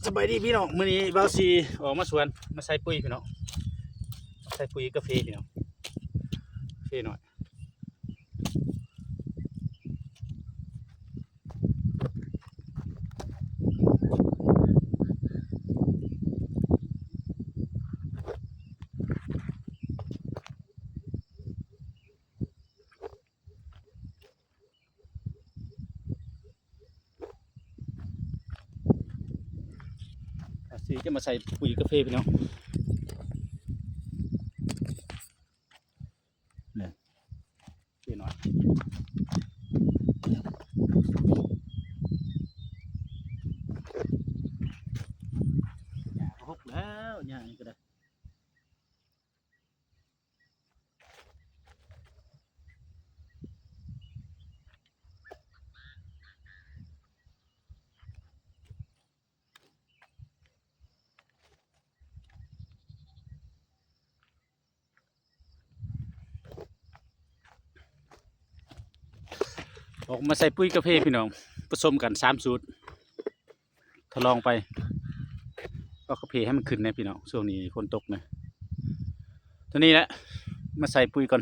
ສະບາຍດີພີ່ນ້ອງ ມື້ນີ້ບ່າວສີອອກມາສວນ ມາໃສ່ປຸ໋ຍພີ່ນ້ອງ ໃສ່ປຸ໋ຍກາເຟພີ່ນ້ອງ ກາເຟນ້ອຍ. ອ່າ ຊິຈະມາໃສ່ປຸ໋ຍກາເຟພີ່ນ້ອງ ນີ້ ເຟນ້ອຍ ຫຍ້າກໍຫົກແລ້ວ ຫຍ້ານີ້ກໍໄດ້. ອອກມາໃສ່ປຸ໋ຍກາເຟພີ່ນ້ອງ ປະສົມກັນສາມສູດ ທະລອງໄປ ເອົາກາເຟໃຫ້ມັນຂຶ້ນແດ່ພີ່ນ້ອງ ຊ່ວງນີ້ຝົນຕົກນະ. ຕອນນີ້ແຫຼະ ມາໃສ່ປຸ໋ຍກ່ອນ.